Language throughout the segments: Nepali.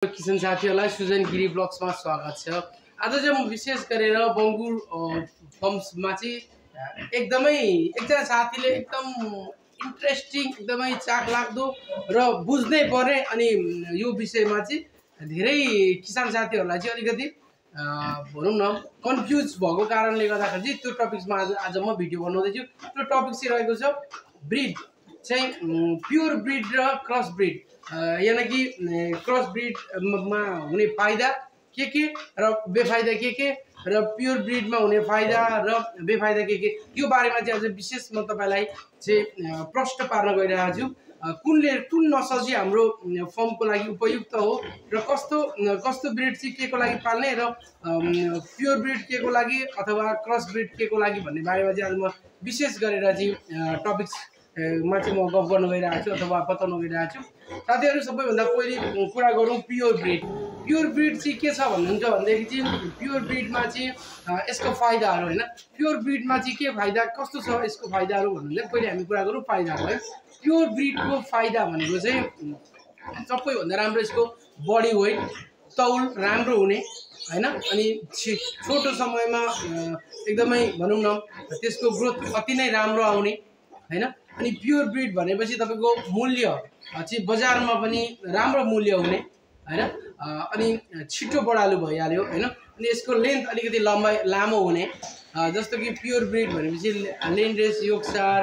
किसान साथीहरुलाई सुजन गिरी ब्लग्समा स्वागत छ। आज चाहिँ म विशेष गरेर बंगुर फर्म्समा चाहिँ एकदमै एकजना साथीले एकदम इन्ट्रेस्टिङ एकदमै चाखलाग्दो र बुझ्नै पर्ने अनि यो विषयमा चाहिँ धेरै किसान साथीहरुलाई चाहिँ अलिकति भनौं न कन्फ्युज भएको कारणले गर्दाखेरि चाहिँ त्यो टपिक्समा आज म भिडियो बनाउँदै छु। त्यो टपिक चाहिँ रहेको छ ब्रिड चाहिँ प्योर ब्रिड र क्रस ब्रिड यानी कि क्रस ब्रिड मा हुने फाइदा के र बेफाइदा के र प्योर ब्रिड मा हुने फाइदा र बेफाइदा के यो बारेमा चाहिँ अझ विशेष म तपाईलाई चाहिँ प्रश्न पार्न गइरहेको छु। कुन नसल चाहिँ हाम्रो फर्मको लागि उपयुक्त हो र कस्तो ब्रिड चाहिँ के को लागि पाल्ने र प्योर ब्रिड के को लागि अथवा क्रस ब्रिड के को लागि भन्ने बारेमा चाहिँ आज म विशेष गरेर चाहिँ टपिक्स मा चाहिँ म गफ गर्न गइरहेको छु अथवा बताउन गइरहेको छु। साथीहरु सबैभन्दा पहिले कुरा गरौँ प्योर ब्रिड। प्योर ब्रिड चाहिँ के छ भन्नुहुन्छ भन्दाखेरि चाहिँ प्योर ब्रिडमा चाहिँ यसको फाइदाहरु हैन, प्योर ब्रिडमा चाहिँ के फाइदा कस्तो छ यसको फाइदाहरु भन्नुहुन्छ पहिले हामी कुरा गरौँ फाइदाहरु है। प्योर ब्रिडको फाइदा भनेको चाहिँ सबैभन्दा राम्रो यसको बडी वेट तौल राम्रो हुने हैन, अनि छोटो समयमा एकदमै भनौं न त्यसको ग्रोथ अति नै राम्रो आउने हैन। अनि प्योर ब्रिड भनेपछि तपाईको मूल्य चाहिँ बजारमा पनि राम्रो मूल्य हुने हैन, अनि छिटो बढालु भइहाल्यो हैन। अनि यसको लेन्थ अलिकति लामो हुने, जस्तो कि प्योर ब्रिड भनेपछि लेन्ड्रेस योर्कशायर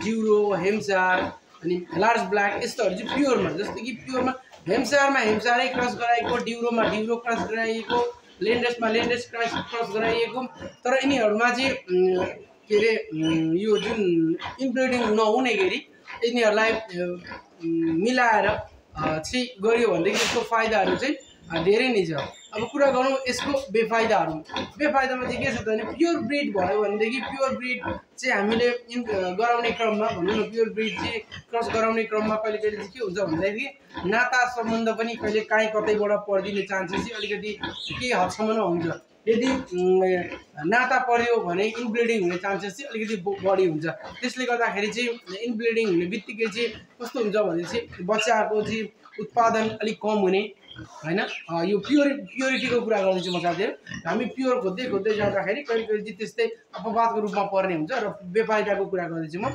ड्युरो हेम्पशायर अनि लार्ज ब्ल्याक यस्तोहरु चाहिँ प्योरमा, जस्तो कि प्योरमा हेम्पशायरमा हेम्पशायरै क्रस गराएको, ड्युरोमा ड्युरो क्रस गराएको, लेन्ड्रेसमा लेन्ड्रेस क्रस गराएको, तर यिनीहरुमा चाहिँ के रे यो जुन इनब्रिडिङ नहुने गरी यिनीहरुलाई मिलाएर चाहिँ गरियो भनेदेखि यसको फाइदाहरु चाहिँ धेरै नै छ। अब कुरा गरौँ यसको बेफाइदाहरु। बेफाइदामा चाहिँ के छ त भने प्योर ब्रिड भयो भनेदेखि प्योर ब्रिड चाहिँ हामीले गराउने क्रममा भनौं न प्योर ब्रिड चाहिँ क्रस गराउने क्रममा कहिले कहिले चाहिँ के हुन्छ भन्दाखेरि नाता सम्बन्ध पनि कहिले काहीँ कतैबाट पर्दिने चान्सेस चाहिँ अलिकति केही हदसम्म हुन्छ। यदि नाता पर्यो भने इनब्रिडिङ हुने चान्सेस चाहिँ अलिकति बढी हुन्छ। त्यसले गर्दाखेरि चाहिँ इनब्रिडिङ हुने बित्तिकै चाहिँ कस्तो हुन्छ भने चाहिँ बच्चाको चाहिँ उत्पादन अलिक कम हुने हैन। यो प्योरिटीको कुरा गर्दैछु म साथीहरु। हामी प्योर खोज्दै जाँदाखेरि कहिले कहिले चाहिँ त्यस्तै अपवादको रूपमा पर्ने हुन्छ र बेफाइदाको कुरा गर्दैछु म।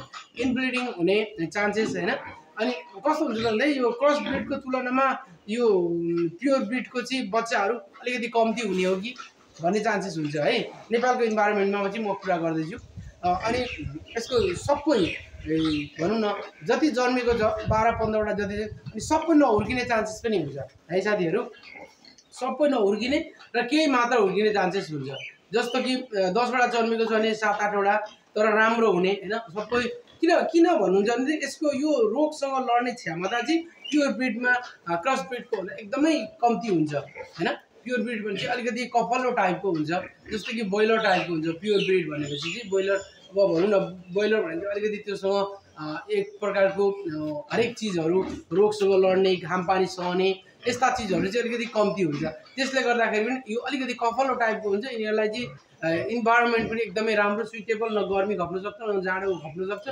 इनब्रिडिङ हुने चान्सेस हैन। अनि कस्तो हुन्छ भन्दा यो क्रस ब्रिडको तुलनामा यो प्योर ब्रिडको चाहिँ बच्चाहरु अलिकति कम्ती हुने हो कि भन्ने चान्सेस हुन्छ है, नेपालको इन्भाइरोमेन्टमा चाहिँ म कुरा गर्दैछु। अनि यसको सबै भनौं न जति जन्मेको छ 12-15 वटा जति अनि सबै नहुर्किने चान्सेस पनि हुन्छ है साथीहरु। सबै नहुर्किने र केही मात्र हुर्किने चान्सेस हुन्छ। जस्तो कि 10 वटा जन्मेको छ भने 7-8 वटा तर राम्रो हुने हैन। सबै किन भन्नुहुन्छ भने यसको यो रोगसँग लड्ने क्षमता चाहिँ प्योर ब्रिडमा क्रस ब्रिडको भन्दा एकदमै कम्ती हुन्छ हैन। प्योर ब्रिड भनेपछि अलिकति कपल्लो टाइपको हुन्छ, जस्तो कि बोइलर टाइपको हुन्छ प्योर ब्रिड भनेपछि चाहिँ। बोइलर अब भनौं न बोइलर भनेको अलिकति त्योसँग एक प्रकारको हरेक चीजहरु रोगसँग लड्ने घामपानी सहने यस्ता चीजहरु चाहिँ अलिकति कम्ती हुन्छ। त्यसले गर्दाखेरि पनि यो अलिकति कपल्लो टाइपको हुन्छ। यिनीहरुलाई चाहिँ इन्भाइरोमेन्ट पनि एकदमै राम्रो सुइटेबल, न गर्मी खप्न सक्छ न जाडो खप्न सक्छ।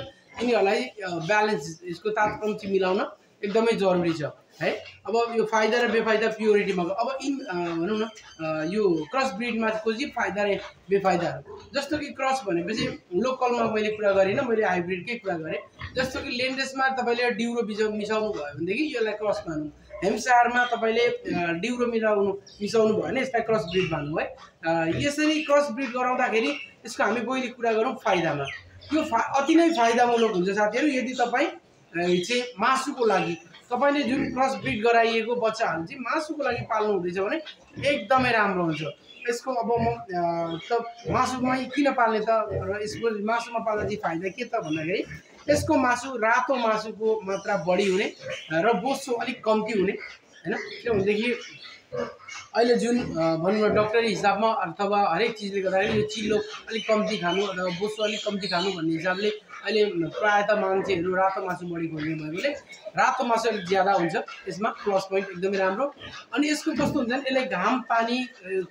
यिनीहरुलाई ब्यालेन्स यसको तापक्रम चाहिँ मिलाउन एकदमै जरुरी छ है। अब यो फाइदा र बेफाइदा प्योरिटीमा अब भनौं न यो क्रस ब्रिडमा चाहिँ फाइदा र बेफाइदाहरु। जस्तो कि क्रस भनेपछि लोकलमा मैले कुरा गरिन, मैले हाइब्रिडकै कुरा गरे। जस्तो कि लेन्ड्रेसमा तपाईले ड्युरो मिसाउनु भयो भनेदेखि यसलाई क्रस मानौं, हेम्पशायरमा तपाईले ड्युरो मिसाउनु भयो भने यसलाई क्रस ब्रिड मानौं है। यसरी क्रस ब्रिड गराउँदाखेरि यसको हामी पहिले कुरा गरौँ फाइदामा। यो अति नै फाइदामूलक हुन्छ साथीहरु। यदि तपाई चाहिँ मासुको लागि तपाईले जुन क्रस ब्रिड गराइएको बच्चाहरु चाहिँ मासुको लागि पाल्नु हुँदैछ भने एकदमै राम्रो हुन्छ। यसको अब म त मासुमै किन पाल्ने त र यसको मासुमा पाल्दा चाहिँ फाइदा के त भन्दाखेरि यसको मासु रातो मासुको मात्रा बढी हुने र बोसो अलिक कम्ती हुने हैन। के भनेदेखि अहिले जुन भनौं न डक्टरी हिसाबमा अथवा हरेक चीजले गर्दाखेरि यो चिल्लो अलिक कम्ती खानु अथवा बोसो अलिक कम्ती खानु भन्ने हिसाबले अहिले प्राय त मान्छेहरु रातो मासु बढी खोज्ने भएकोले रातो मासु अलिक ज्यादा हुन्छ। यसमा प्लस पोइन्ट एकदमै राम्रो। अनि यसको कस्तो हुन्छ भने यसले घाम पानी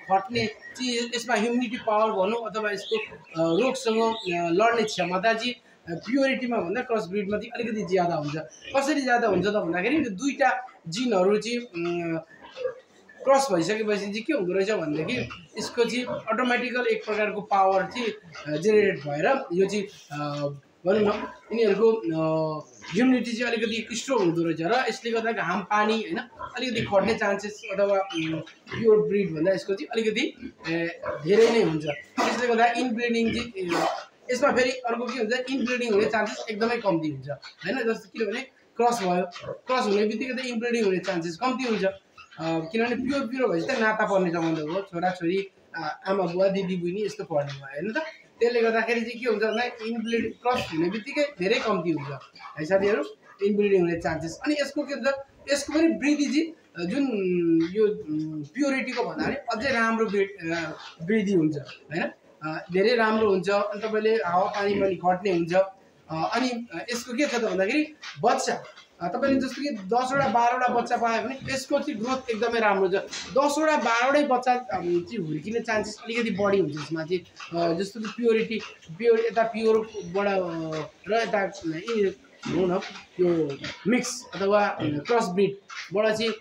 खट्ने चाहिँ यसमा ह्युमिडिटी पावर भनौं अथवा यसको रोगसँग लड्ने क्षमता चाहिँ प्योरिटीमा भन्दा क्रस ब्रिडमा चाहिँ अलिकति ज्यादा हुन्छ। कसरी ज्यादा हुन्छ त भन्दाखेरि दुईटा जिनहरु चाहिँ क्रस भइसकेपछि चाहिँ के हुँदो रहेछ भनेदेखि यसको चाहिँ अटोमेटिकल एक प्रकारको पावर चाहिँ जेनेरेट भएर यो चाहिँ भनौँ न यिनीहरूको ह्युमिडिटी चाहिँ अलिकति स्ट्रङ हुँदो रहेछ र यसले गर्दा घाम पानी होइन अलिकति खट्ने चान्सेस अथवा प्योर ब्रिड भन्दा यसको चाहिँ अलिकति धेरै नै हुन्छ। त्यसले गर्दा इनब्रिडिङ चाहिँ यसमा फेरि अर्को के हुन्छ इनब्रिडिङ हुने चान्सेस एकदमै कम्ती हुन्छ होइन। जस्तो किनभने क्रस भयो, क्रस हुने बित्तिकै त इनब्रिडिङ हुने चान्सेस कम्ती हुन्छ किनभने प्योर भएपछि त नाता पर्ने सम्बन्ध हो, छोराछोरी आमा बुवा दिदी बहिनी यस्तो पर्ने भयो होइन त। त्यसले गर्दाखेरि चाहिँ के हुन्छ भन्दा इनब्रिडिङ क्रस हुने बित्तिकै धेरै कम्ती हुन्छ है साथीहरू इनब्रिडिङ हुने चान्सेस। अनि यसको के हुन्छ यसको पनि वृद्धि चाहिँ जुन यो प्योरिटीको भन्दा पनि अझै राम्रो वृद्धि हुन्छ होइन, धेरै राम्रो हुन्छ। अनि तपाईँले हावापानीमा नि खट्ने हुन्छ। अनि यसको के छ त भन्दाखेरि बच्चा तपाईँले जस्तो कि 10वटा 12वटा बच्चा पायो भने यसको चाहिँ ग्रोथ एकदमै राम्रो हुन्छ। 10वटा 12वटै बच्चा चाहिँ हुर्किने चान्सेस अलिकति बढी हुन्छ यसमा चाहिँ। जस्तो कि प्योर यता प्योरबाट र यता भनौँ न यो मिक्स अथवा क्रस ब्रिडबाट चाहिँ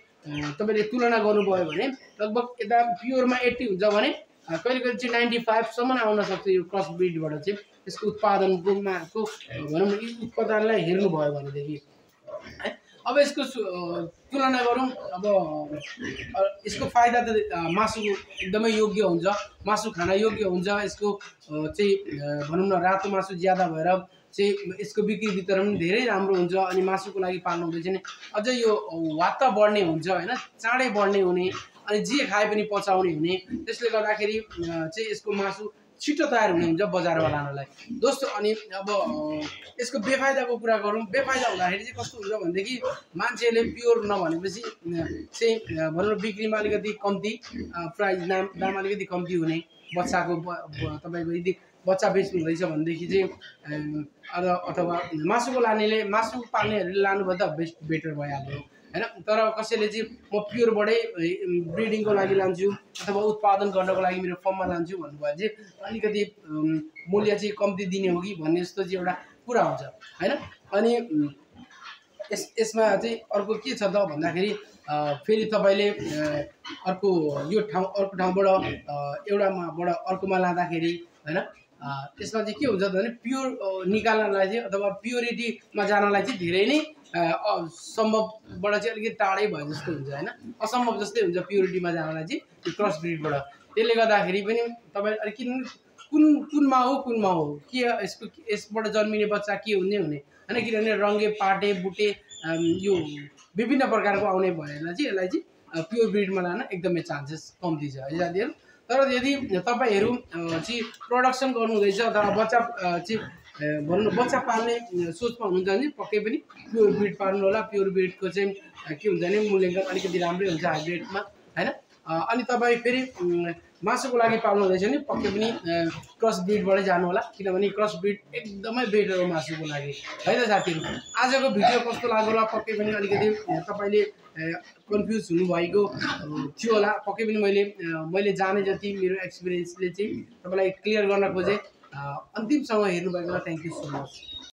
तपाईँले तुलना गर्नुभयो भने लगभग यता प्योरमा 80 हुन्छ भने कहिले कहिले चाहिँ 95सम्म आउन सक्छ यो क्रस ब्रिडबाट चाहिँ। यसको उत्पादनको भनौँ न उत्पादनलाई हेर्नुभयो भनेदेखि है। अब यसको तुलना गरौँ, अब यसको फाइदा त मासुको एकदमै योग्य हुन्छ, मासु खान योग्य हुन्छ। यसको चाहिँ भनौँ न रातो मासु ज्यादा भएर चाहिँ यसको बिक्री वितरण धेरै राम्रो हुन्छ। अनि मासुको लागि पाल्नु हुँदैछ भने अझै यो वात्त बढ्ने हुन्छ होइन, चाँडै बढ्ने हुने अनि जे खाए पनि पचाउने हुने। त्यसले गर्दाखेरि चाहिँ यसको मासु छिटो तयार हुने हुन्छ बजारमा लानलाई दोस्तो। अनि अब यसको बेफाइदाको कुरा गरौँ, बेफाइदा हुँदाखेरि चाहिँ कस्तो हुन्छ भनेदेखि मान्छेले प्योर नभनेपछि चाहिँ भनौँ न बिक्रीमा अलिकति कम्ती प्राइस दाम अलिकति कम्ती हुने। बच्चाको तपाईँको यदि बच्चा बेच्नु हुँदैछ भनेदेखि चाहिँ अथवा मासुको लानेले मासु पाल्नेहरूले लानुभयो त बेटर भइहाल्यो होइन। तर कसैले चाहिँ म प्योरबाटै ब्रिडिङको लागि लान्छु अथवा उत्पादन गर्नको लागि मेरो फर्ममा लान्छु भन्नुभयो चाहिँ अलिकति मूल्य चाहिँ कम्ती दिने हो कि भन्ने जस्तो चाहिँ एउटा कुरा हुन्छ होइन। अनि यसमा चाहिँ अर्को के छ त भन्दाखेरि फेरि तपाईँले अर्को ठाउँबाट एउटाबाट अर्कोमा लाँदाखेरि होइन त्यसमा चाहिँ के हुन्छ भने प्योर निकाल्नलाई चाहिँ अथवा प्योरिटीमा जानलाई चाहिँ धेरै नै सम्भवबाट चाहिँ अलिकति टाढै भए जस्तो हुन्छ होइन, असम्भव जस्तै हुन्छ प्योरिटीमा जानलाई चाहिँ त्यो क्रस ब्रिडबाट। त्यसले गर्दाखेरि पनि तपाईँ अलिक कुनमा हो के यसबाट जन्मिने बच्चा के हुने होइन, किनभने रङ्गे पाटे बुटे यो विभिन्न प्रकारको आउने भएर चाहिँ यसलाई चाहिँ प्योर ब्रिडमा लान एकदमै चान्सेस कम्ती छ है साथीहरू। तर यदि तपाईँहरू चाहिँ प्रोडक्सन गर्नुहुँदैछ अथवा बच्चा चाहिँ भनौँ न बच्चा पाल्ने सोचमा हुनुहुन्छ भने पक्कै पनि प्योर ब्रिड पाल्नु होला। प्योर ब्रिडको चाहिँ के हुन्छ भने मूल्याङ्कन अलिकति राम्रै हुन्छ हाइब्रिडमा होइन। अनि तपाईँ फेरि मासुको लागि पाल्नु हुँदैछ भने पक्कै पनि क्रस ब्रिडबाटै जानु होला, किनभने क्रस ब्रिड एकदमै बेटर हो मासुको लागि है त साथीहरू। आजको भिडियो कस्तो लाग्यो होला पक्कै पनि अलिकति तपाईँले कन्फ्युज हुनुभएको थियो होला। पक्कै पनि मैले जाने जति मेरो एक्सपिरियन्सले चाहिँ तपाईँलाई क्लियर गर्न खोजेँ। अन्तिमसम्म हेर्नुभएकोमा थ्याङ्क यू सो मच।